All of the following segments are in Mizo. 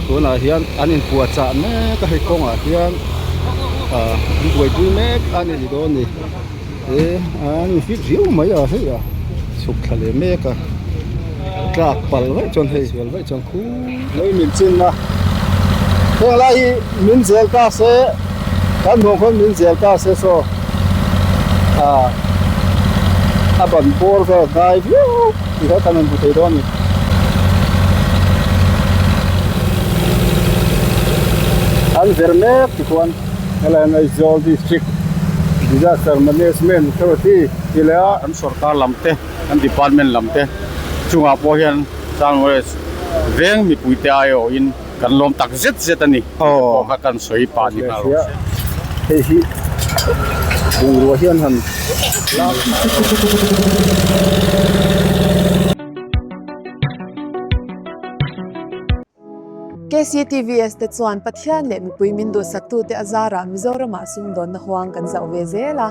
Tunah hian an inpuahchah mek a hei kawngah hian ah an buaipui mek a ni dawn a ni he an in fit riau mai a hei a chhuk thla leh mek a tlak pal vaih chuan hei sual vaih chuan khu lei min chin a heng lai hi min zel ta se kan hmuh khawn min zel ta se saw ah a ban bawr vel hnai viau tih kha kan rawn hmu thei dawn a ni. An ver mek tikhuan helai an Aizawl District Disaster Management Authority tih leh a. Kan sorkar lam te, kan department lam te chungah pawh hian Congress veng mipuite aiawhin kan lawm tak zet zet a ni tih te pawh kha kan sawi pah ni nghal rawh se. Hei hi bungrua hian han lak. KCTVS te chuan Pathian leh mipui min duhsaktute a zarah Mizoramah sumdawnna huang kan zauh ve zel a.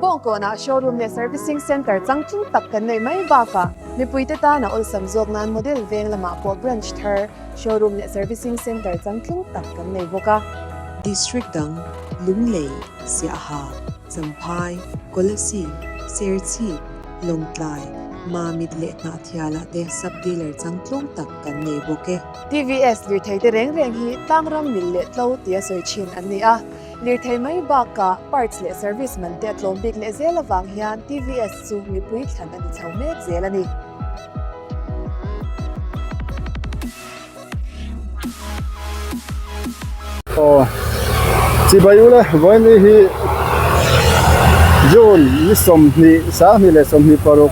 Kawngkawnah showroom leh servicing centre changtlung tak kan neih mai bakah mipuite tana awlsam zawk nan model veng lamah pawh branch thar, showroom leh servicing centre changtlung tak kan nei bawk a. District dang, Lunglei, Siaha, Champhai, Kolasib, Serchhip, Lawngtlai, Mamit leh Hnahthialah te sub-dealer changtlung tak kan nei bawk e. TVS lirthei te reng reng hi tlangram mil leh tlo tia sawi thin an ni a. Lirthei mai bakah parts leh service man te a tlawm bik leh zel avang hian TVS chu mipui thlan a ni chho mek zel a ni. Aw chibai ule vawiin hi June ni 20 2026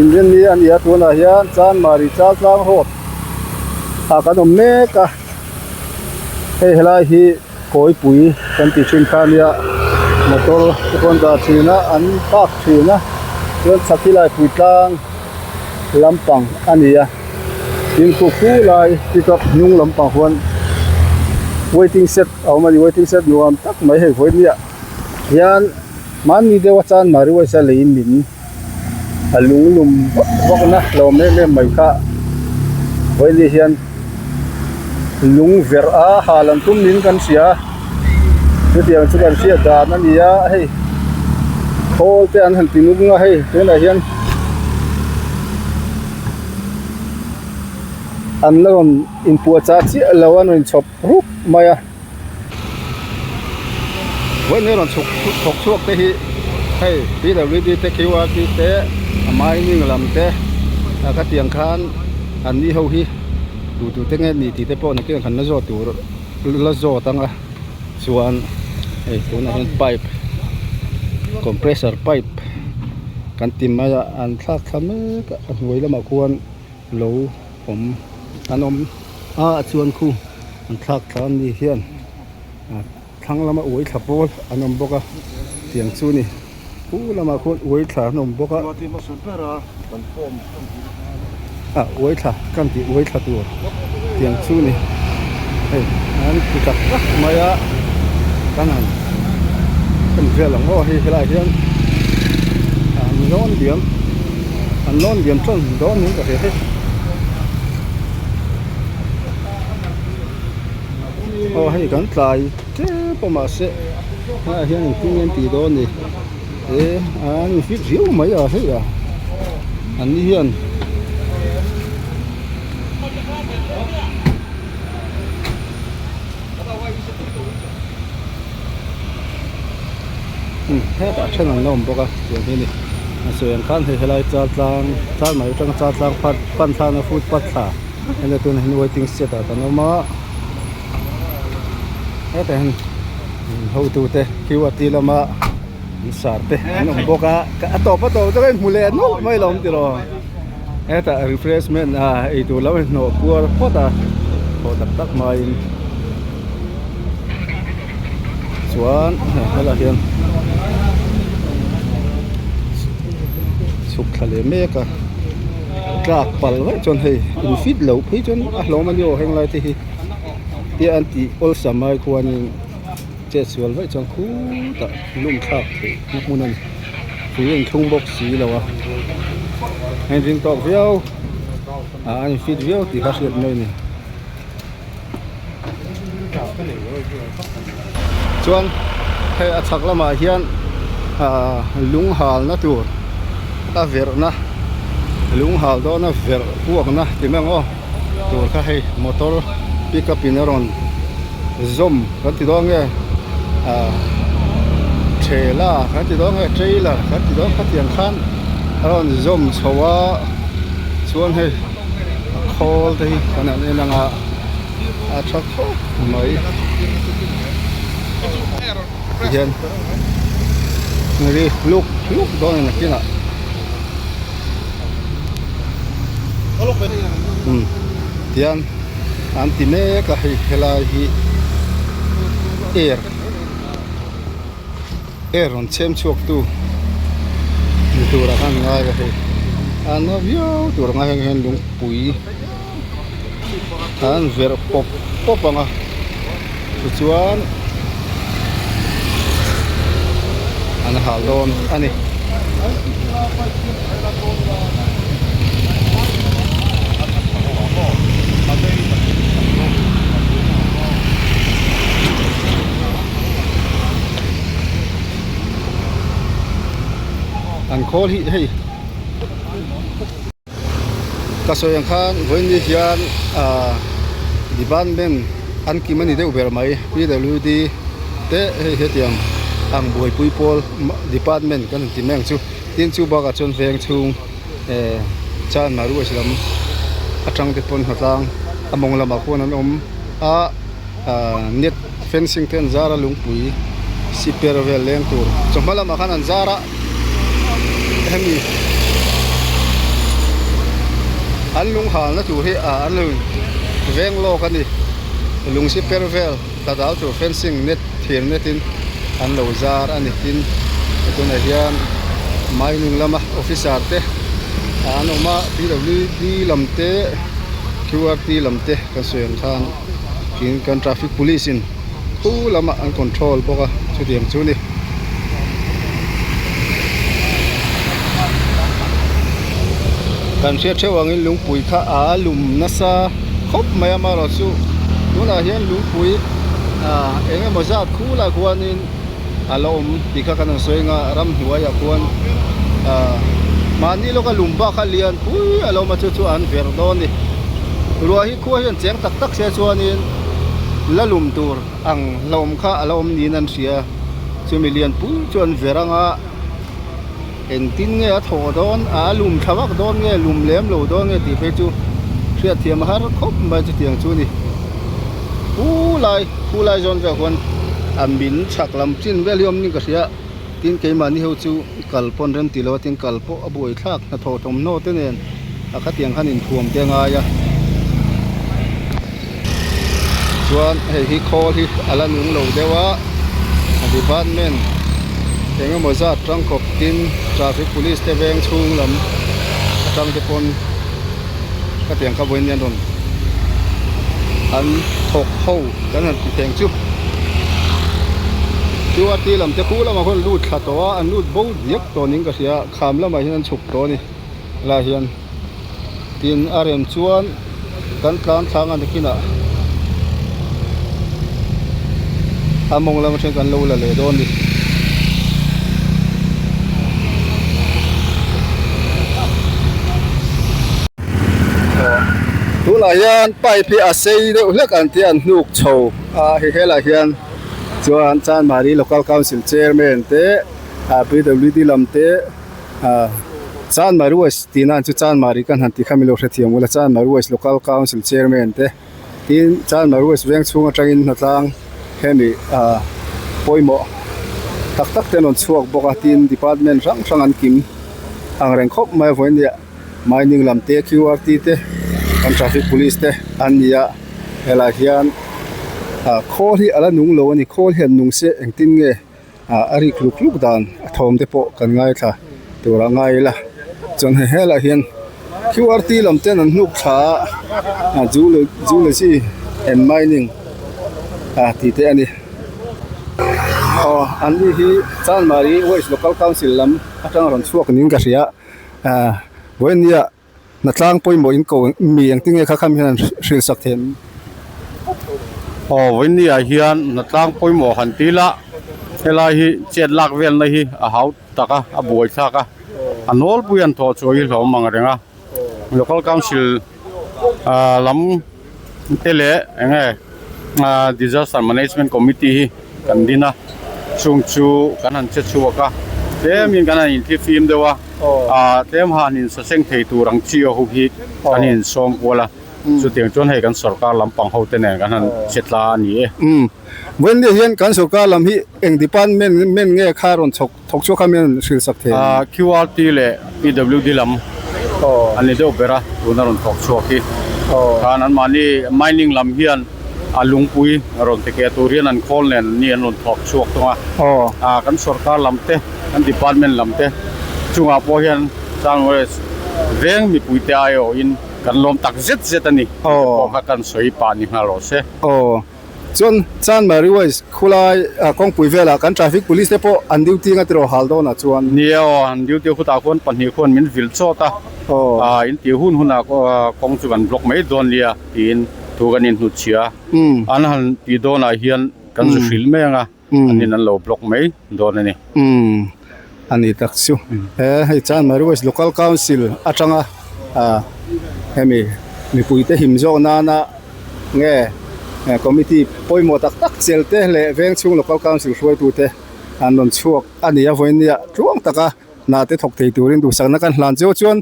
inrinni a ni a tunah hian Chanmari Chaltlang road ah kan awm mek a hei helai hi kawipui kan tih thin kha ania motor te pawh an dah thin a an park thin a chuan chhakilai pui tlang lampang a ni a. Tin khu khu lai pickup hnung lampang huan waiting shed a awm a ni waiting shed nuam tak mai hei vawi miah hian mahni deuh a chan mah riau aisa lei min a lung lum vak vak na lo awm em em mai kha vawi ni hian lung verh a hal an tum niin kan hria chutiang chu kan hriat dan a ni a hei khawl te an han ti nung a hei tunah hian. An la rawn inpuahchah chiah lo a an rawn chhawp rup mai a vawiin rawn chhuk thawk chhuak te hi hei P W D te Q R T te a mining lam te ah khatiang khan an ni ho hi tu tu te nge ni tih te pawh nakin kan la zawt tur la zawt ang a chuan hei tunah hian pipe compressor pipe. Kan ti mai a an thlak thla mek a a hnuai lamah khuan lo awm an awm a chuan khu an thlak thla a ni hian ah thlang lama uai thla pawl an awm bawk a tiang chu ni pu lamah khuan uai thla an awm bawk a ah uai thla kan tih uai thla tur tiang chu ni hei an ti tak tak mai a kan han en vel ang aw hei helaiah hian an lawn liam an lawn liam tan dawn niin ka hria hei aw hei kan tlai tep a mahse helaiah hian engtin nge an tih dawn ni. E an in fit riau mai a hei a an ni hian hetah then an la awm bawk a tiang hi a ni a sawi ang khan hei helai chal tlang chal mai atanga chal tlang phat pan thlana footpath thla hei tunah hian waiting shed ah kan awm a hetah hian hotute Q_R_T lama an sar te an awm bawk a a tawp a tawp chu ka inhmu leh nual mai lo awm tiraw hetah refreshment ah eitur lo inhnawh puar phawt a thaw tak tak maiin chuan helaiah hian chhuk thla leh mek a tlak pal vaih chuan hei in fit loh phei chuan a hlawm a ni aw heng lai te hi tia an tih awlsam ai khuanin. Chet sual vaih chuan khutah lum thlak theih na hmun a ni tui a inthlung bawk si lo a a inring tawk viau ah a in fit viau tih kha hriat mai a ni. Chuan hei a chhak lamah hian ahh lung halna tur a verhna lung hal dawna verh puakna ti mai ang aw tur kha hei motor pick up in a rawn zawm kan ti dawn nge ahh thela kan ti dawn nge trailer kan ti dawn khatiang khan a rawn zawm chho a chuan hei a khawl te hi kan han en ang a a tha khawp mai tihian ri hluk hluk dawn a nakinah umm tihian an ti mek a hei helai hi air air rawn chhem chhuak tu ni turah khan ngai a hei a na viau tur ang a heng hian lungpui. An verh pawp pawp ang a tichuan an hal dawn a ni. An khawl hi hei. Ka sawi ang khan vawiin ni hian ahh department an kim a ni deuh ber mai P W D te hei hetiang ang buaipui pawl department kan han ti mai ang chu tin chu bakah chuan veng chhung eh chanmar west lam atang te pawn hnatlang a mawng lamah khuan an awm a ahh net fencing te an zar a lungpui siper vel leng tur chawhma lamah khan an zar a. hemi an lung halna tur hi ah an lo veng lawk a ni lung si per vel tla dal tur fencing net thir net in an lo zar a ni tin tunah hian mining lama officer te an awm a P W D lam te Q R T lam te kan sawi ang khan tin kan traffic police in khu lamah an control bawk a chutiang chu a ni. Kan hriat theuh angin lungpui kha a lum nasa khawp mai a amaherawh chu tunah hian lungpui ah eng emaw zat khulah khuanin a la awm tih kha kan han sawi ang a ramhnuaiah khuan ah mahni lawka lum bak kha lian pui a lo awm a chu chu an verh dawn a ni ruah hi khua hian cheng tak tak se chuanin la lum tur ang hlauhawm kha a la awm niin an hria chumi lian pui chu an ver anga engtin nge a thawh dawn a lum tha vak dawn nge lum lem lo dawn nge tih phei chu hriatthiam a har khawp mai chutiang chu a ni khu lai khu lai zawn vel khuan a min chhak lam chin vel hi a awm niin ka hria tin keimahni ho chu kal pawn rem tilo a tin kal pawh a buai thlak hnathawh thawmhnaw te nen a khatiang khan inthuam te a ngai a chuan hei hi khawl hi a la nung lo deuh a department eng emaw zat tangkawp tin traffic police te veng chhung lam atang te pawn khatiang kha vawiin hian rawn an thawk ho kan han ti theng chu Q R T lam te khu lamah khuan lut thla tawh a an lut bo diak tawh niin ka hria kham lamah hian an chhuk tawh a ni helaiah hian. Tin a rem chuan kan tlan thlang a nakinah a mawng lam atangin kan lo la leh dawn a ni. Tunah hian pipe hi a sei deuh hlek ang tih an hnuk chho a hei helaiah hian chuan Chanmari Local Council Chairman te P W D lam te. Chanmari West tih nan chu Chanmari kan han tih kha milo hrethiam ula Chanmari West Local Council Chairman te tin Chanmari West veng chhung atangin hnatlang hemi ah pawimawh tak tak te an rawn chhuak bawk a tin department hrang hrang an kim ang reng khawp mai a vawiin nia mining lam te Q R T te kan traffic police te an ni a helaiah hian ah khawl hi a la nung lo a ni khawl hian nung se engtin nge. ah a rik hluk hluk dan a thawm te pawh kan ngaithla tur a ngai ila chuan hei helaiah hian Q R T lam ten an hnuk thla a zoology and mining ah tih te a ni aw an ni hi Chanmari West Local Council lam atang a rawn chhuak niin ka hria ah vawinia Hnatlang pawimawh in ko mi engtin nge kha kham hian an hrilh sak thei ang? Aw vawiin ah hian hnatlang pawimawh han ti ila helai hi chet lak velna hi a hau tak a a buai thlak a a nawlpui an thawh chhuah hi hlawm ang reng a local council ah lam te leh eng nge ah disaster management committee hi kan din a chung chu kan han che chhuak a tlem in kan han inthlifim deuh a ah tlem han insaseng thei tur ang chi ho hi kan insawm kual a. Chutiang chuan hei kan sorkar lampang ho te nen kan han che tla a ni e. Umm. Vawiin hian kan sorkar lam hi eng department men nge kha rawn chhawk thawk chhuak kha min rawn hrilh sak thei ang? QRT leh PWD lam an ni deuh ber a tuna rawn thawk chhuak hi. Khan anmahni mining lam hian a lungpui rawn ti keh tur hian an khawl nen an ni an rawn thawk chhuak thung a. Kan sorkar lam te kan department lam te chungah pawh hian Chanwes veng mipuite aiawhin Kan lawm tak zet zet a ni. Tih te pawh kha kan sawi pah ni nghal rawh se. Aw. Chuan Chanmari West khulai kawngpui velah kan traffic police te pawh an duty anga tiraw hal dawnah chuan. Nia aw, an duty khutah khuan pahnih khuan min vil chawt a. Aw. Ah in tih hun hunah kawng chu kan block mai dawn nia tiin thu kan inhnutchhia a. An han tih dawnah hian kan zu hrilh mai anga. An in an lo block mai dawn a ni. Umm a ni tak chu. He hei Chanmari West Local Council atanga ah hemi mipuite him zawk nana nge committee pawimawh tak tak chel te leh veng chhung Local Council hruaitute an rawn chhuak a ni a vawiin nia tluang taka hna te thawk thei turin duhsakna kan hlan cheu chuan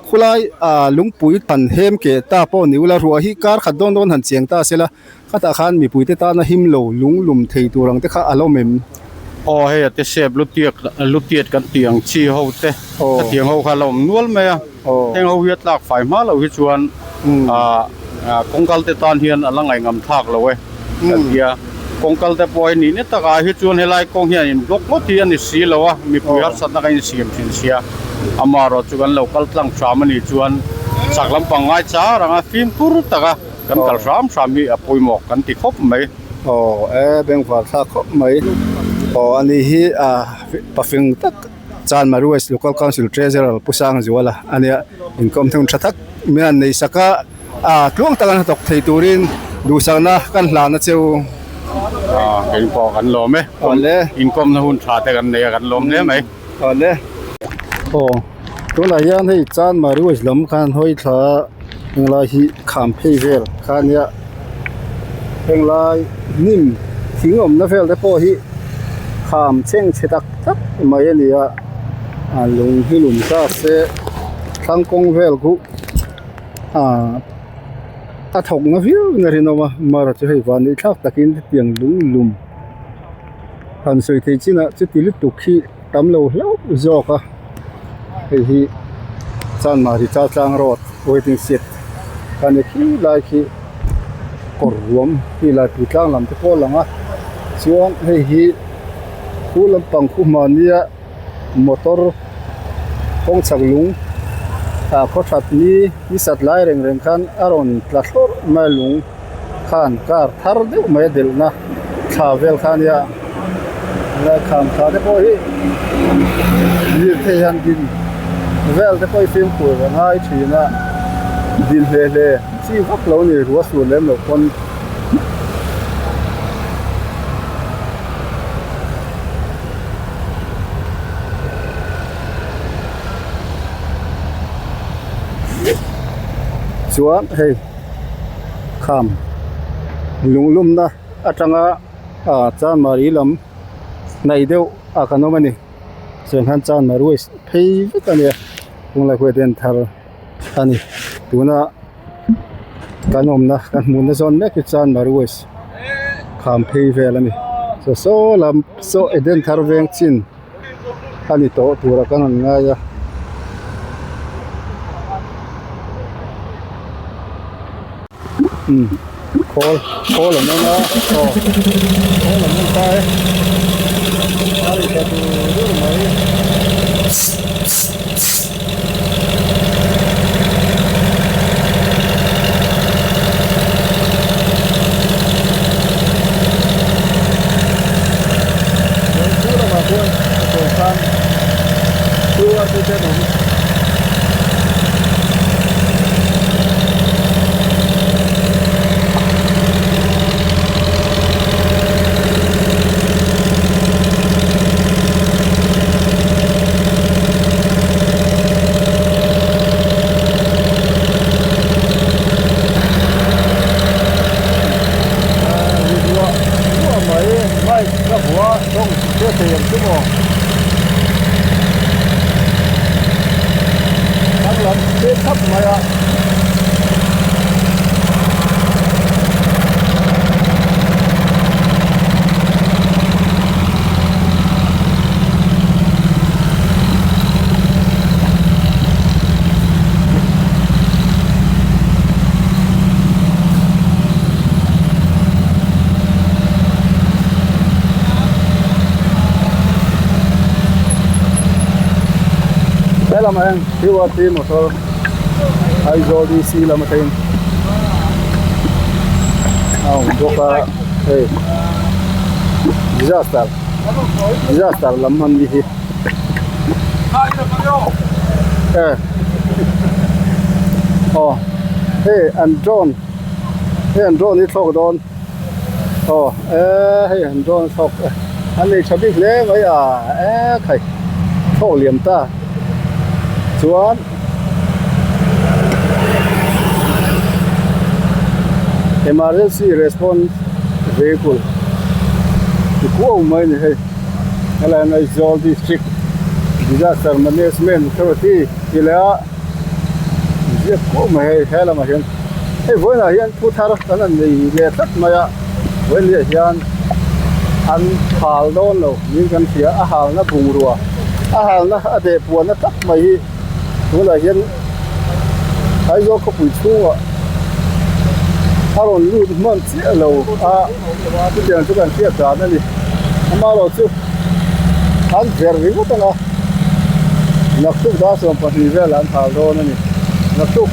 Khulai ah lungpui than hem keh ta pawh ni ula ruah hi kar khat dawn dawn han chiang ta sela khatah khan mipuite tana him lo lung lum thei tur ang te kha a lo mem. Aw hei a te sep lutiak lutiat kan tih ang chi ho te khatiang ho kha a lo awm nual mai a heng ho hi a tlak fai hma lo hi chuan ah kawngkal te tan hian a la ngaihngam thlak lo e kan ti a kawngkal te pawh hi nihna takah hi chuan helai kawng hian in block ngawt hi a ni si lo a mipui harsatna kan insiam thin sia amaherawh chu kan lo kal tlang hram a nih chuan chak lampang ngai char anga fimkhur taka kan kal hram hram hi a pawimawh kan ti khawp mai. Aw e bengvar thlak khawp mai aw a ni hi a pafing tak Chanmari West Local Council Treasurer Pu Sangzuala a nia inkawm thung tha tak min han nei sak a. Ah tluang taka hnathawk thei turin duhsakna kan hlan a cheu. Ah kei pawh kan lawm e. Awle. Inkawmna hun tha te kan nei a kan lawm hle mai. Awle. Aw tunah hian hei Chanmari West lam khan hawi thla henglai hi kham phei vel kha ania henglai hnim thing awmna vel te pawh hi kham chheng chhe tak tak mai a ni a ah lung hi lum ta se thlang kawng vel khu. Aaa a thawk na viau in a rinawm a mara chu hei van neih thlak takin hetiang lung lum han sawi thei chinah chuti lutuk hi tam lo hlauh zawk a hei hi Chanmari Chaltlang road waiting shed a ni khi lai khi kawr ruam hi lai pui tlang lam te pawh a lang a chuan hei hi khu lampang khu hmahnia. Motor kawng chhak lung ah khaw that ni ni sat lai reng reng khan a rawn tla thlawrh mai a lung khan car thar deuh mai a delh na thla vel kha ania helai kham thla te pawh hi lirthei han din vel te pawh hi fimkhur a ngai thin a din hle hle chi vak lo a ni ruah sur lem loh pawn. Chuan hei kham lunglumna atanga ah Chanmari lam hnaih deuh ah kan awm a ni chuan khan Chanmari waste phei vek a nia tunlai khuai te an thar a ni tuna kan awmna kan hmuhna zawn mek hi Chanmari waste kham phei vel a ni saw saw lam saw Eden thar veng chin a ni tawh tura kan han ngai a. Umm khawl khawl an awm a aw khawl an awm ta e a ri tha dur dur mai. Chuan chu lamah chuan a tawng khan QR te an awm. Helamah hian QRT motor Aizawl DC lam atangin a awm bawk a hei disaster disaster lam an ni hi e aw hei an drone hei an drone hi thlawk dawn aw e hei an drone thlawk an nei tha bik hle mai a e khai thlawk liam ta chuan emergency response vehicle ti kuau mai a ni hei helai hian Aizawl district disaster management authority tih leh a ziak kuau mai hei he lamah hian hei vawiinah hian thu thar kan han nei leh tlat mai a vawiinah hian an hal dawn lo niin kan hria a halna bungrua a halna a deh puanna tak mai hi tunah hian Aizawl khawpui chhungah a rawn lut hman chiah lo a chutiang chu kan hriat dan a ni amaherawh chu an ver ringawt ang a naktuk dar 12 velah an hal dawn a ni naktuk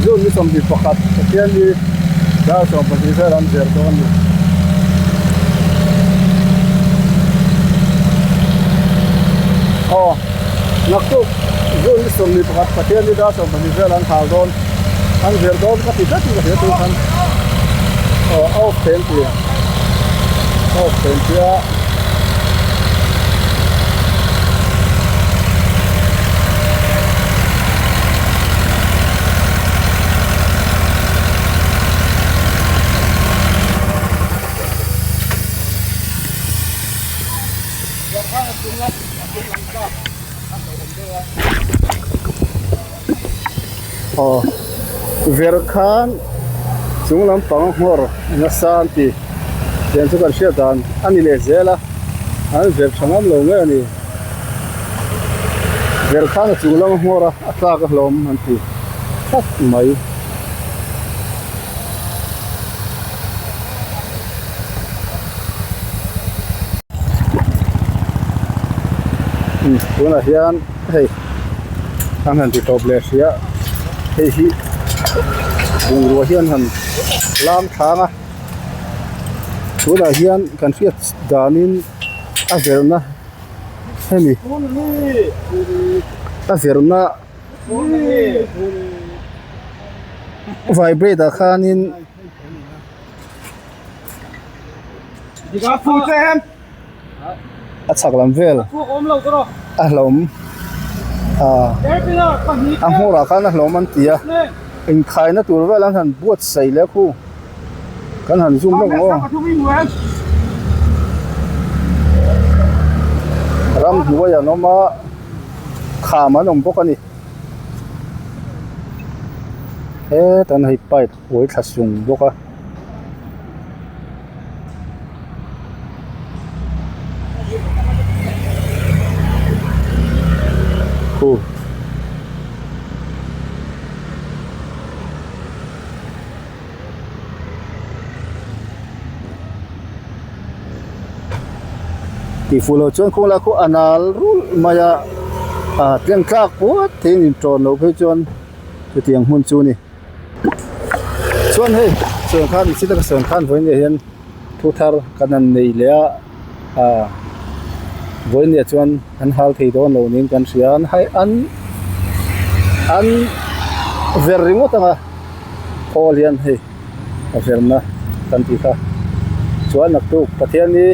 June ni 21 Pathian ni dar 12 velah an ver dawn a ni. Aw naktuk June ni 21 Pathian ni dar 12 velah an hal dawn an ver dawn ka ti tlat in ka hria tur khan aw a off thei an ti a off thei an tia. Aw ver khan chung lampang nghawr nasa an ti tiang chu kan hriat dan a ni leh zel a an ver tha ngam lo nge a ni ver khan a chung lam a nghawr a a tlak a hlawm an ti tlat mai. Tunah hian hei an han ti tawp leh hrih a hei hi bungrua hi an han lam thlang a tunah hian kan hriat danin a verhna hemi a verhna vibrate ah khanin. A chhak lam vel a hlawm ah a hmawrah khan a hlawm an ti a inkhaina tur vel an han buatsaih leh khu kan han zoom lawk ang aw ramhnuai an awm a kham an awm bawk a ni hetah hian hei pipe. Uai thla sung bawk a. Khu. Tih fuh loh chuan khuang lah khu a nal rulh mai a ah tleng tlak puat theiin intawn loh phei chuan chutiang hmun chu a ni. Chuan hei sawn khan mihring taka sawn khan vawiin ah hian thu thar kan han nei leh a ah vawiin ah chuan an hal thei dawn lo niin kan hria an hai an an ver ringawt ang a khawl hian hei a verna kan tih kha chuan naktuk Pathian hi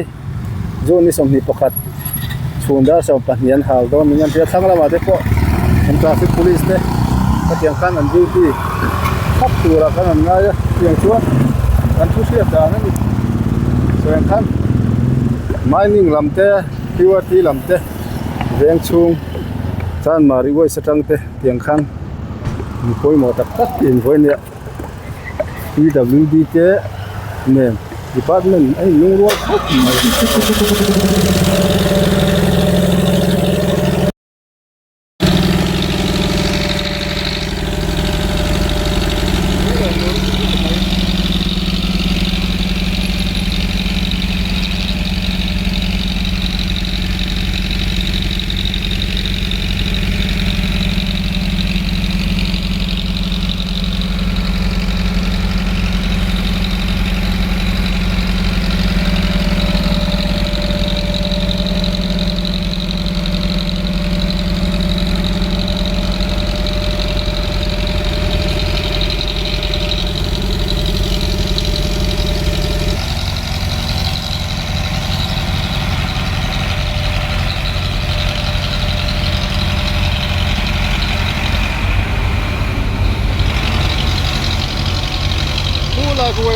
June ni 21 chhun dar 12 an hal dawn niin an hria thlang lamah te pawh an traffic police te hetiang khan an duty thap turah khan an ngai a tiang chuan an thu hriat dan a ni chuan khan mining lam te Q_R_T lam te veng chhung Chanmari waste atang te tiang khan mi pawimawh tak tak in vawinia. P_W_D te nen department a in lungrual khawp mai.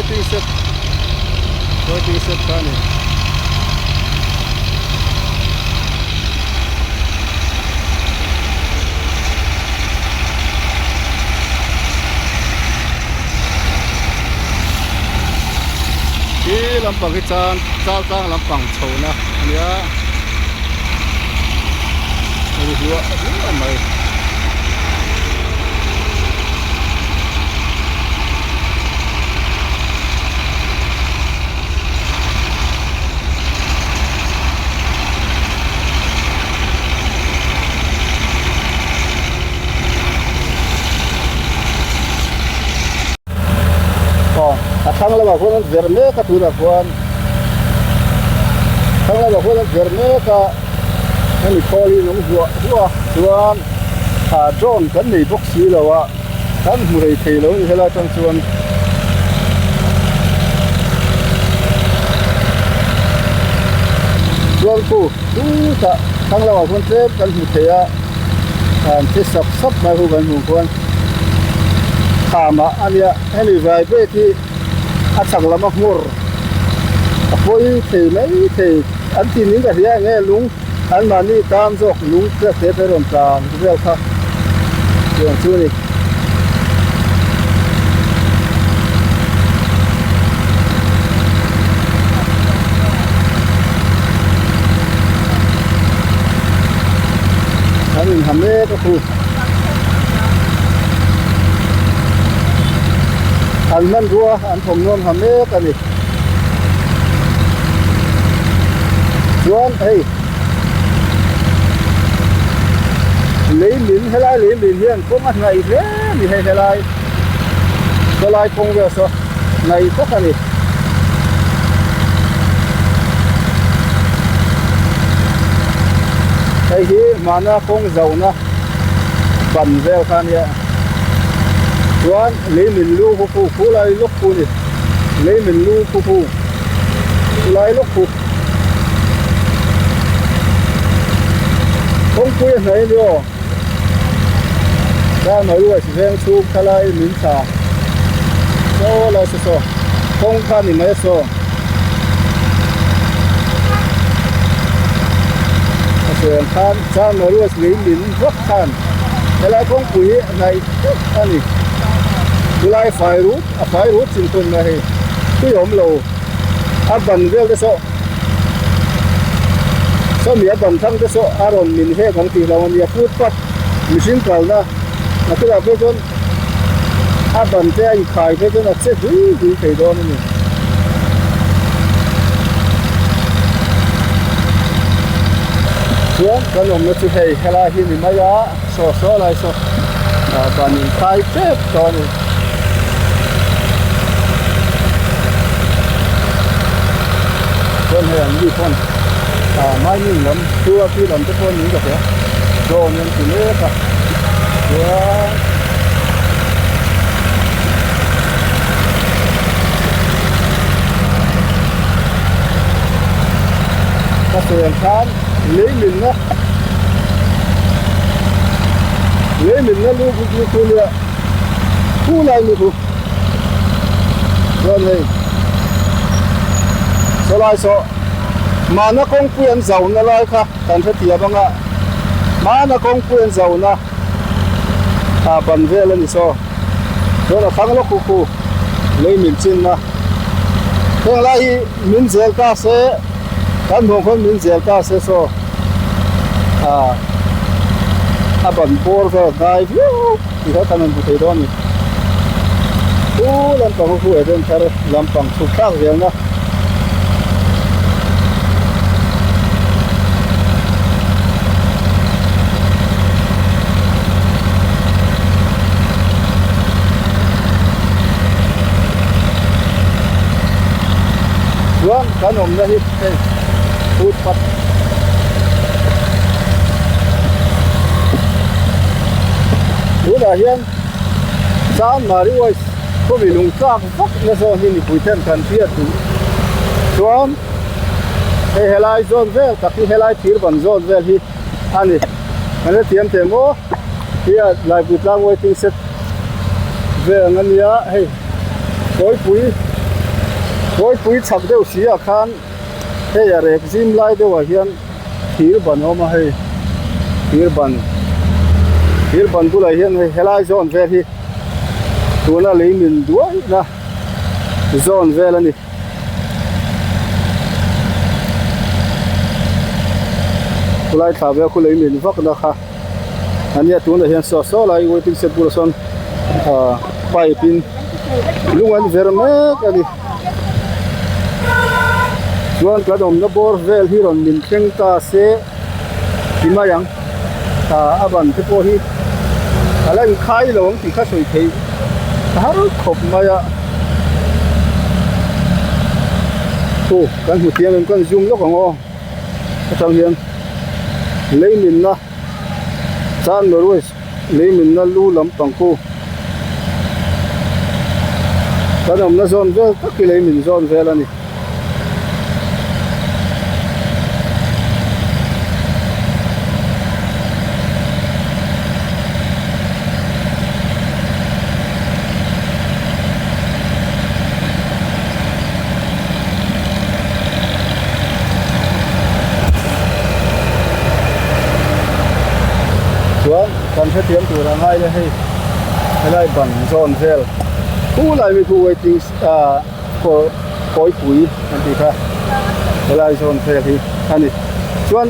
Waiting shed waiting shed kha a ni. Khi lampang hi chuan chal tlang lampang chho na a nia ri hluah hluah mai. Aw a thlang lamah khuan an ver mek a tunah khuan thlang lamah khuan an ver mek a hemi khawl hi an awm hluah hluah a chuan ah drone kan nei bawk si lo a kan hmu rei thei lo a ni helai atang chuan. Chuan khu chutah thlang lamah khuan tlem kan hmu thei a an che sap sap mai khu kan hmuh khuan kham ah a nia hemi vai bag hi a chak lam a hmawr a pawi thei mai thei an ti ning ka hria eng nge lung an mahni tan zawk lung te te te rawn tlan vel kha tiang chu a ni. An inha mek a khu. An hmanrua an thawmhnawn ha mek a ni. Chuan hei lei min helai lei min hian kawng a hnaih hle a ni hei helai khawlai kawng vel saw hnaih tak a ni. Hei hi hmana kawng zohna ban vel kha a nia chuan lei min lu khu khu khu lai lawk khu a ni lei min lu khu khu khu lai lawk khu kawngpui a hnaih a ni aw Kha mai ruai si veng chhung thalai min thla saw lai saw saw kawng kha ni mai a saw a sawi ang khan chang mai ruai si lei min vak khan helai kawngpui hi a hnaih vek a ni chulai fai rut a fai rut chin thun mai hei tui a awm lo a ban vel te saw sawmi a ban thlang te saw a rawn min hek ang tih lo a nia footpath mihring kalna a chutah phei chuan a ban te a inkhai phei chuan a che hlui hlui thei dawn a ni. Chuan kan awmna chu hei helai hi ni mai a saw saw lai saw ban inkhai tep tawh a ni. Chuan hei an mi pawn ah mining lam chu a pi lam te pawh niin ka hria drone an ti mek a chuan ka sawi ang khan lei minna lei minna lu lu chu nia. Khu lai ni khu chuan hei saw lai saw mahna kawngpui an zau na lai kha kan hrethiam ang a mahna kawngpui an zau na ah ban vel a ni saw chuan a thlang lawk khu khu lei min chin na heng lai hi min zel ta se kan hmuh khawn min zel ta se saw ah a ban bawr vel hnai viau. Ti kha kan rawn hmu thei dawn a ni. Chu lampang ho khu Eden thar lampang chhuk thlak zelna. Chuan kan awmna hi hei footpath Tunah hian Chanmari West khawmi lung tlak vak na zawn hi mipui ten kan hriat duh chuan hei helai zawn vel tak hi helai thir ban zawn vel hi a ni. Kan hrethiam teh maw hi a Laipui tlang waiting shed vel ang a nia hei kawipui. Kawipui chhak deuh si ah khan hei a rek zim lai deuh ah hian thir ban a awm a hei thir ban thir ban bulah hian hei helai zawn vel hi tuna lei min duai na zawn vel a ni. Khulai thla vel khu lei min vak na kha ania tunah hian saw saw lai waiting shed bulah sawn ah pipe in lung an ver mek a ni chuan kan awmna bawr vel hi rawn min thleng ta se ti mai ang ah a ban te pawh hi a la inkhai lo ang tih kha sawi theih a har khawp mai a aw kan hmu thiam em kan zoom lawk ang aw atang hian lei minna Chanmari lei minna lu lampang khu kan awmna zawn vel tak hi lei min zawn vel a ni. Chuan kan hrethiam tur a ngai le hei helai ban zawn vel khulai mi khu waiting ah kaw kawipui an tih kha helai zawn vel hi a ni chuan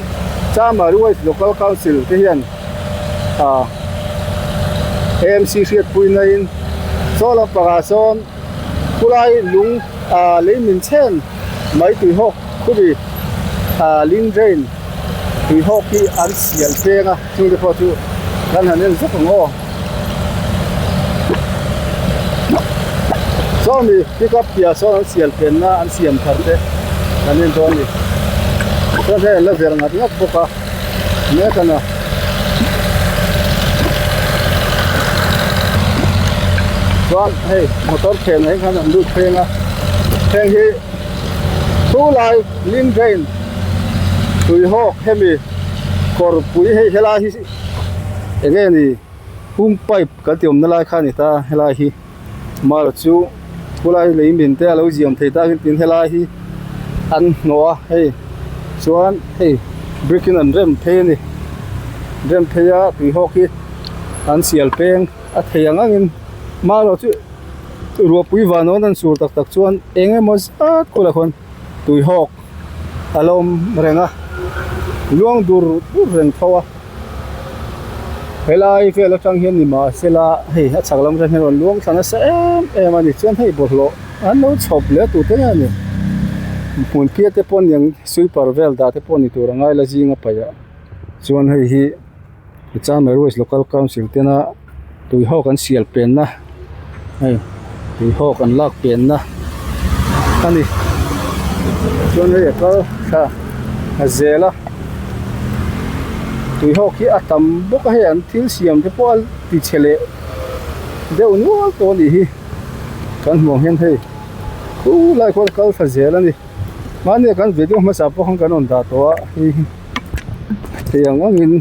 Chamari West Local Council te hian ah AMC hriatpui na in chaw lampangah sawn khulai lung ah lei min chhen mai tui hawk khumi ah ling drain tui hawk hi an sial peng a chung te pawh chu kan han en zuk ang aw sawmi pickup piah sawn an sial penna an siam thar te kan en dawn a ni chuan hei an la ver ngat ngat bawk a mek a na. Chuan hei motor phenah hian khan an lut pheng a heng hi thu lai link drain tui hawk hemi kawrpui hei helai hi eng nge ni hung pipe kan ti awmna lai kha a ni ta helai hi mar chu khulai lei min te a lo ziam thei ta hian tin helai hi an hnawh a hei chuan hei brick in an rem phei a ni rem phei a tui hawk hi an sial peng a thei ang angin marawh chu ruahpui van awn an sur tak tak chuan eng emaw zat kawlah khawn tui hawk a lo awm reng a luang dur dur reng tho a helai vel atang hian ni mahsela hei a chhak lam atang hian rawn luang thla nasa em em a ni chuan hei bawlhhlawh an lo chhawp leh tur te nge ni hmun phiat te pawh aniang sweeper vel dah te pawh ni tur a ngai la zinga paih ah chuan hei hi Chamari West Local Council tena tui hawk an sial penna hei tui hawk an lak penna a ni chuan hei a kal thla a zel a tui hawk hi a tam bawk a hei an thil siam te pawh a ti chhe leh deuh nual tawh a nih hi kan hmuh ang hian hei khulai khuan a kal thla zel a ni mahni ah kan video hmasa pawh khan kan rawn dah tawh a hei hi thei ang angin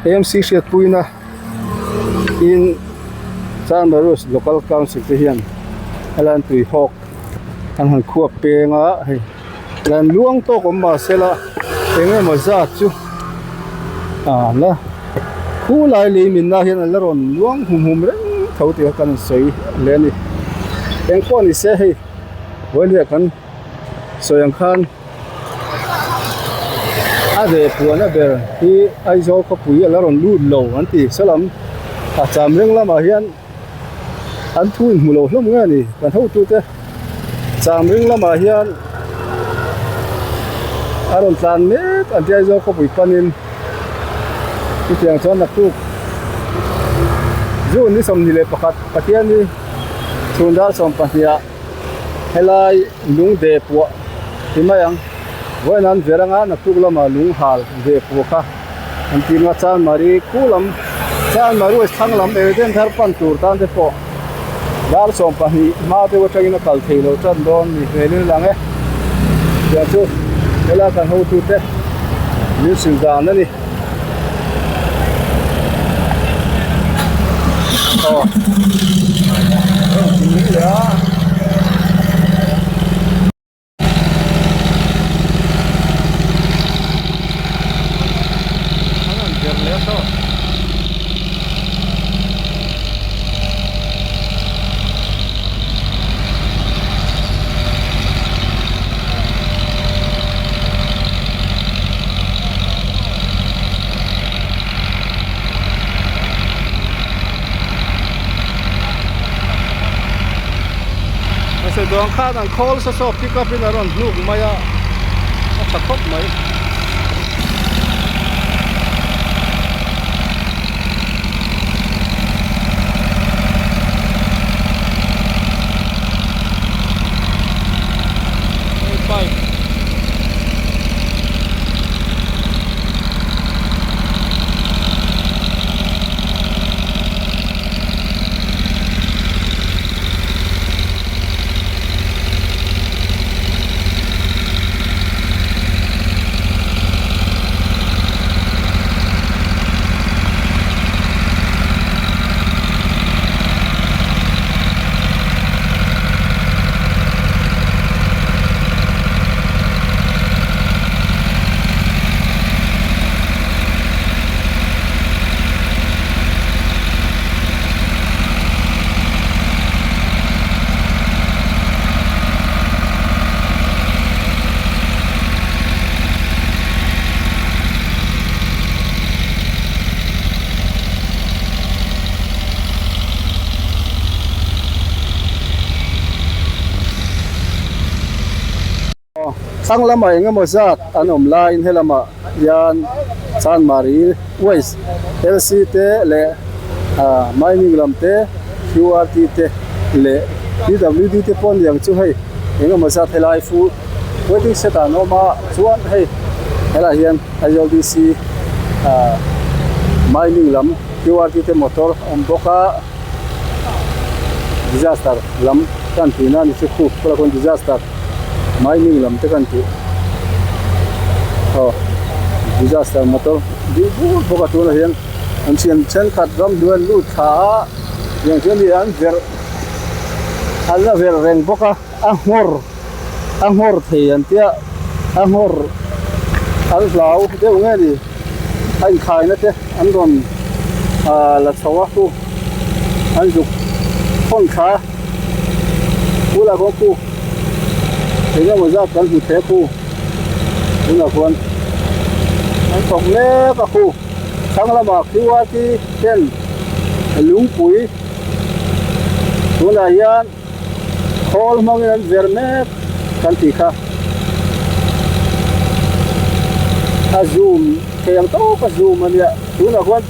AMC hriatpuina in Chanbarus Local Council te hian helai tui hawk an han khuap peng a hei lan luang tawk awm mahse la eng emaw zat chu ah la khulai lei minna hian an la rawn luang hum hum reng tho tih kha kan sawi hle a ni eng pawh ni se hei vawiin kan sawi ang khan. A ve puan a ber hi Aizawl khawpui a la rawn lut lo an ti salam a cham reng lamah hian an thu inhmu lo hlawm nge a ni kan hotute cham ring lamah hian a rawn tlan mek an ti Aizawl khawpui panin chutiang chuan naktuk June ni 21 Pathianni chhun dar 12 ah. Helai lung deh puah ti mai ang vawiin an ver anga naktuk lamah lung hal deh puah kha an ti anga chanmari khu lam chanmari west thlang lam eden thar pan tur tan te pawh dar 12 hma deuh atangin a kal thei lo tan dawn ni hmelin a lang e tiang chu helai kan hotute min hrilh dan a ni. Aw. Chuan khan an khawl sa saw pick up in a rawn hnuk mai a, a tha khawp mai. Hei pipe. Thlang lamah eng emaw zat an awm laiin helamah hian Chanmari Waste LC te leh Mining lam te QRT te leh PWD te pawh aniang chu hei eng emaw zat helai fu waiting shed ah an awm a chuan hei helaiah hian Aizawl DC Mining lam QRT te motor a awm bawk a. Disaster lam kan tih na ni chu khu khawlai khawn disaster mining lam te kan tih aw disaster motor dih bur bawk a tunah hian an thian thenkhat ramhnuai an lut thla a tiang chuan hei an verh an la verh reng bawk a a nghawr a nghawr thei an tia a nghawr an hlau deuh nge ni a inkhaina te an rawn ah la chho a khu an zuk thawn thla a bulah khuan khu eng emaw zat kan hmu thei a khu tunah khuan an thawk mek a khu thlang lamah qrt ten lungpui tunah hian. Khawl hmangin an ver mek kan tih kha a zoom thei ang tawk a zoom a nia tunah khuan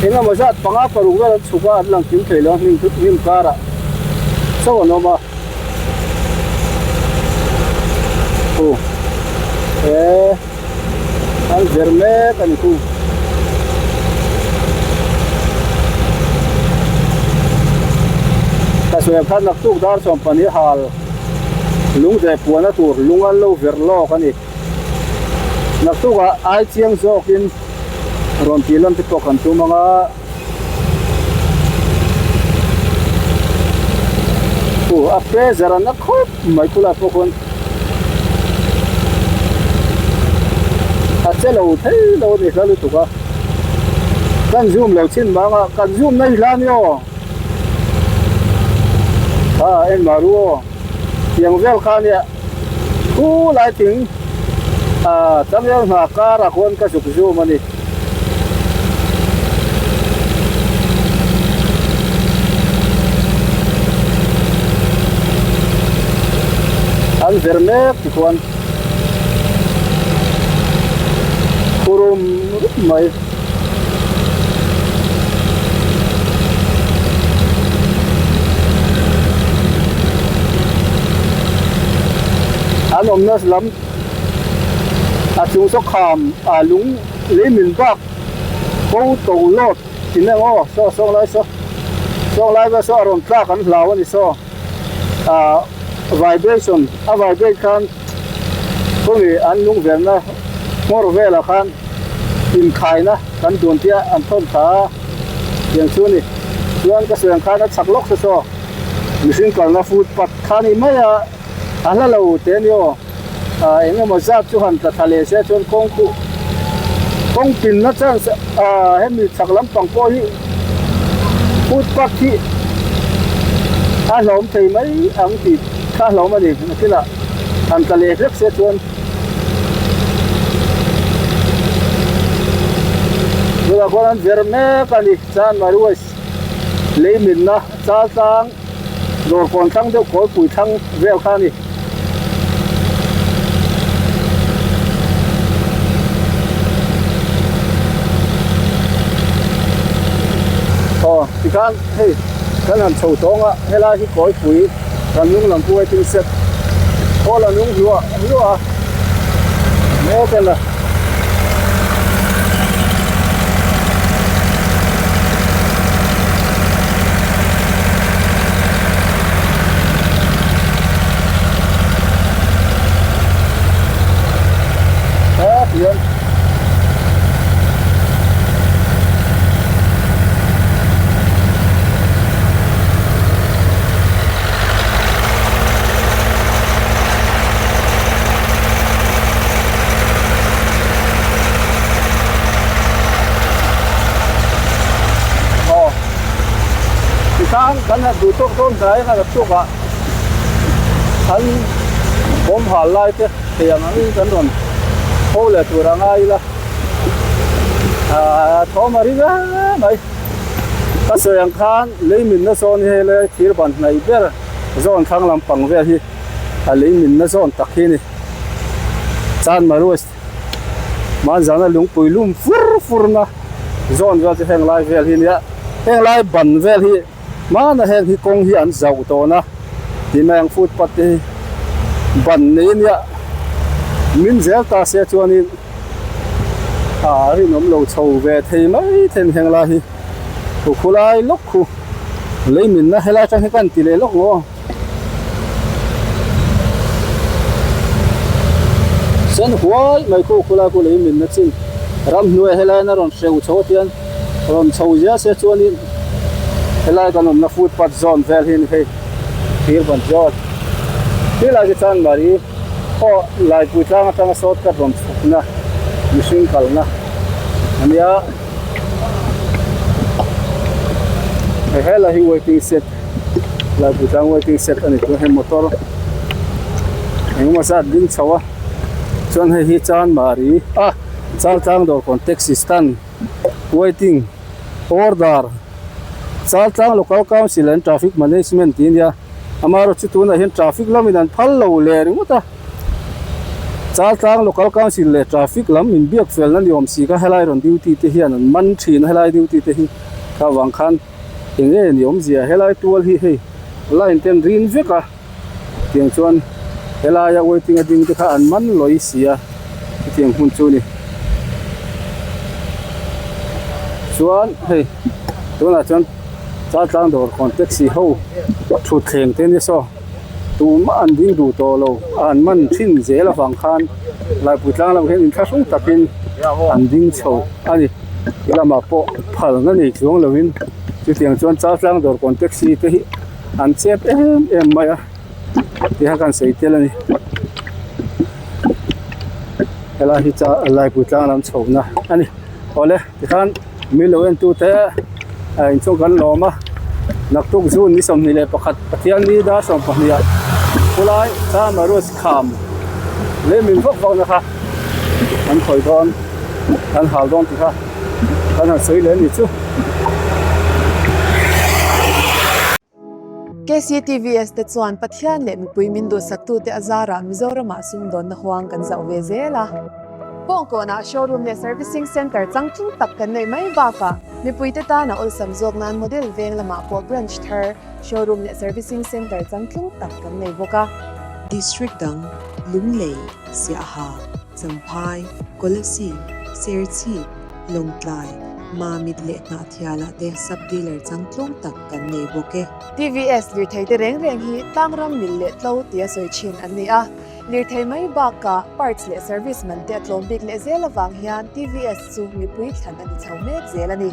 eng emaw zat panga paruk vel an chhuk a an lang kim thei lo a hnim hnim karah chauh an awm a khu he. An ver mek a ni khu. Ka sawi ang khan naktuk dar 12 hal lung deh puana tur lung an lo ver lawk a ni. Naktukah ai chiang zawkin rawn tih lan te pawh kan tum ang a. Khu a pressure a na khawp mai khulai pawh khawn a che lo thei lo a ni hla lutuk a kan zoom lo chin vang a kan zoom na hi hla ni aw a en mah ru aw tiang vel kha nia khulai thing ah changel hna karah khawn ka zuk zoom a ni. An ver mek tikhuan khurum rup mai. An awmna lam a chung saw kham ah lung lei min bak ko to lawt tih eng aw saw sawng lai saw sawng lai vel saw a rawn tlak an hlau a ni saw ah vibration a vibrate khan khawmi an lung verna hmawr velah khan inkhaina kan dun tia an thawn thla a tiang chu a ni chuan ka sawi ang khan a chak lawk saw saw mihring kalna footpath kha a ni mai a. A hla lo te a ni aw. Ah eng emaw zat chu han tla thla leh se chuan kawng khuh kawng pinna chance ah hemi chhak lampang pawh hi footpath hi a hlawm thei mai ang tih kha a hlawm a ni nakinah han tla leh hlek se chuan tunah khuan an ver mek a ni Chanmari West lei minna Chaltlang. Dawrkawn thlang deuh kawlpui thlang vel kha a ni. Aw tikhan hei kan han chho tawng a helai hi kawlpui kan hnung lam pawh waiting shed khawl a nung hluah hluah a mek a la. Aw tikhan kan han duh tawk dawn hnai a kan chhuak ah an bawm hal lai te thei ang angin kan rawn pho leh tur a ngai ila ah thawm a ring em mai ka sawi ang khan lei minna zawn hi hei lai thir ban hnaih ber zawn thlang lampang vel hi a lei minna zawn tak hi a ni Chanmaruas Hmanzana lungpui lum fur fur na zawn vel chu heng lai vel hi nia heng lai ban vel hi hmana heng hi kawng hi an zauh tawn a ti mai ang footpath te hi ban nei ania min zel ta se chuanin ah rinawm lo chho ve thei mai thei a ni heng lai hi khu khulai lawk khu lei minna helai atang hi ka han ti leh lawk maw. Sen huai mai khu khulai khu lei minna chin ramhnuai helai in a rawn hreu chho atian rawn chho zia se chuanin helai kan awmna footpath zawn vel hi a ni hei thir ban zawn tilai te chuan mari aw laipui tlang atanga shortcut rawn chhukna mihring kalna ania helai hi waiting shed. Laipui tlang waiting shed a ni chu hei motor engemaw zat ding chho a chuan hei hi chanmari a chaltlang dawrkawn taxi stand waiting order chaltlang local council and traffic management tih a nia amaherawhchu tunah hian traffic lamin an phal lo leh ringawt a chaltlang local council leh traffic lam inbiak felna ni awm si kha helai rawn duty te hian an man thin a helai duty te hi kha vang khan. Eng nge ni awmzia helai tual hi hei line te an rin vek a tiang chuan helaia waiting a ding te kha an man lawi si a hetiang hmun chu a ni chuan hei tunah chuan chaltlang dawr kawn taxi ho thutthleng te ania saw tumah an ding duh tawh lo an man thin zel avang khan laipui tlang lamah hian inthlahrung takin an ding chho a ni. Ti lamah pawh phalna nei chuang lovin chutiang chuan Chaltlang dawrkawn taxi te hi an chep em em mai a ti kha kan sawi tel a ni. Helai hi cha Laipui tlang lam chhohna a ni. Awle tikhan mi lo en tute a inchhung kan lawm a naktuk June ni 21 Pathianni dar 12 ah khulai Chamaruas kham leh min vak vakna kha an khawi dawn an hal dawn tih kha kan han sawi leh a ni chu. KCTVS te chuan Pathian leh mipui min duhsaktute a zarah Mizoramah sumdawnna huang kan zauh ve zel a. Kawngkawnah showroom leh servicing centre changtlung tak kan neih mai bakah mipuite tana awlsam zawk nan model veng lamah pawh branch thar, showroom leh servicing centre changtlung tak kan nei bawk a. District dang, Lunglei, Siaha, Champhai, Kolasib, Serchhip, Lawngtlai, Mamit leh Hnahthialah te sub-dealer changtlung tak kan nei bawk e. TVS lirthei te reng reng hi tlangram mil leh tlo tia sawi thin an ni a. Lirthei mai bakah parts leh service man te a tlawm bik leh zel avang hian TVS chu mipui thlan a ni chho mek zel a ni.